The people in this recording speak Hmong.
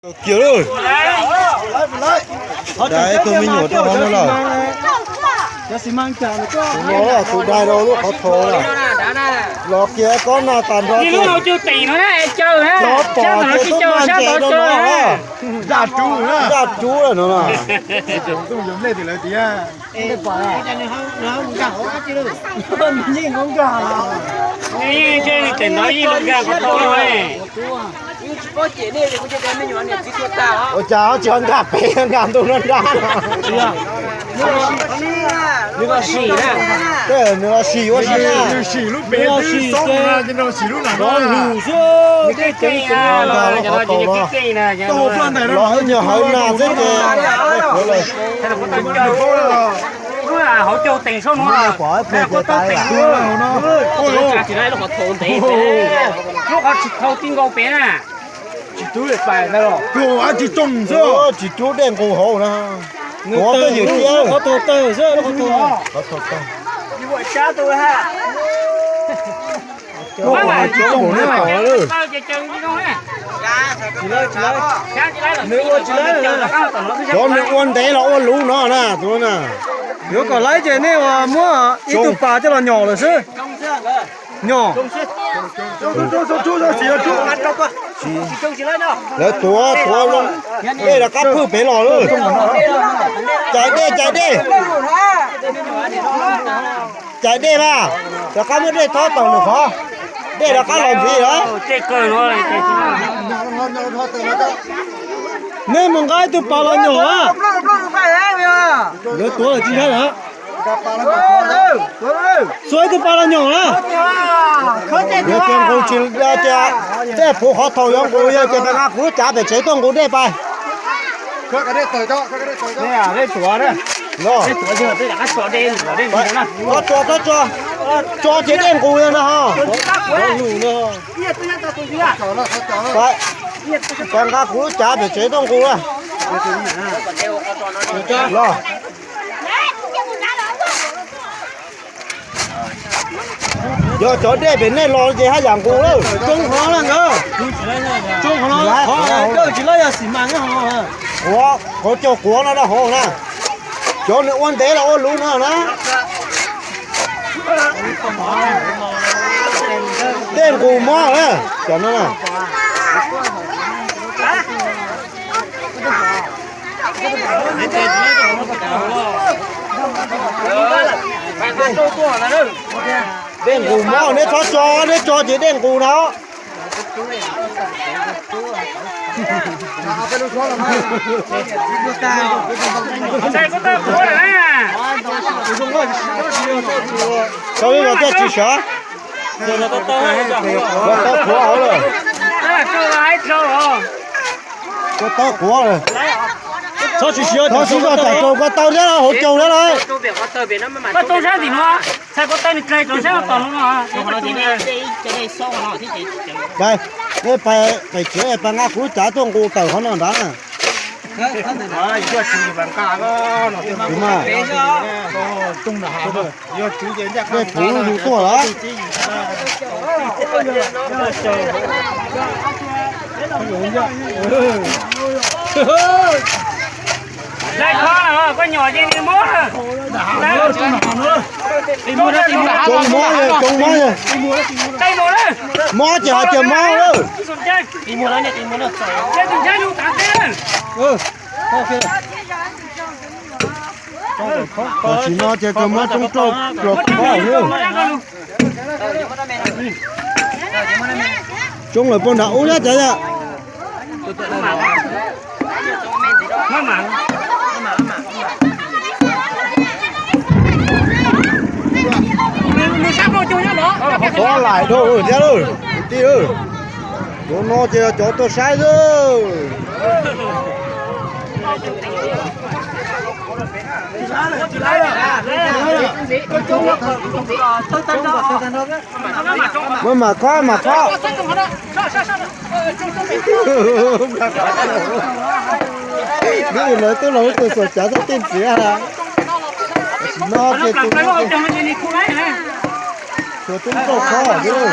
Kiag lawm. Dais tus me nyuam rau hauv no lawm. Tus no tus dais rau lub qhov thau lawm. Los kiag kob nag tas nrho ces cov pom ces tub maj ntseg rau no. Zaj rub lawm no. Ua cas tsis ho nkag pem nkag ntu no nrab no? Nws los sim ua si na. Nws los sim lub pem xwb, sim lub nram no. Los nyuag hawv nag xwb ces hauv caug teem saub no. Lub qhov tsis thau ti nkaus pem na. Tsis rub pais ntag los. Tsis rub dej nqus hauv na. Qhov twg ywm thiab. Qhov tau tawg xwb, qhov tau tawg. Cov nws ua ntev los ua luv no na, tus no na. Yuav kom laib ces nej ua muab ib tug pas coj los nyom lawm xwb. Nyom. Lawv tuav tuav zoo, dej rov qab phwj pem los lawm. Cais dej, cais dej. Cais dej mas, rov qab muab dej thob tau nws qhov. Dej rov qab los ntxiv lawm. Nej mus nqa ib tug pas los nyom na. Lawv tuav lawm tsis ntshai lawm. Xuas ib tug pas los nyom na. Yog tias nqus tsis, yog tias tej puv qhov thaum yuav nqus, yog tias peb nqa kuv lub cav pem tsev tuaj nqus dej pais. Tso, tso, tso, tso ces dej nqus no na ho. Peb nqa kuv lub cav pem tsev tuaj nqus na. Los. Yog cov dej pem nej los ces haj yam nqus lawm. Tsoo qhov no lawm nkawd. Tsoo qhov no, qhov dawj tsis laib yog xim mas nyob hauv. Quav, qhov caug quav no rau hauv na. Cov nws ua ntev los ua luv no na. Dej nqus mob na, cov no na. Dej nqus mob, neb txhob tso, neb tso ces dej nqus na. Tau ib los tiaj tsis sawv. Koj tau quav hauv lawm. Koj tau quav lawm. Txhob tsis sib zog tsam rau koj tau thiab hauv caug thiab lawm. Pais, nej pais pem tsev pais nqa kuv lub cav tuaj nqus tawm qhov no nrad na. Dej puv yus tuaj lawm. Lawv khob koj nyom ces nws mob na. Tsoo mob, tsoo mob, mob ces hais tias mob lawm. Tam sim no ces kawg mob tsoob rau los khob lawm. Tsoob lawm puag nram ub thiab cov yom. Cov laim dhau thiab lawm kwv tij. Cov no ces yog cov tuaj saib xwb. Mas mam khob mam khob. Neb lawv twb los ib tug xuas cav txog tej ntxiv. Tam sim no ces tus no ces xuas tub rau khob lawm.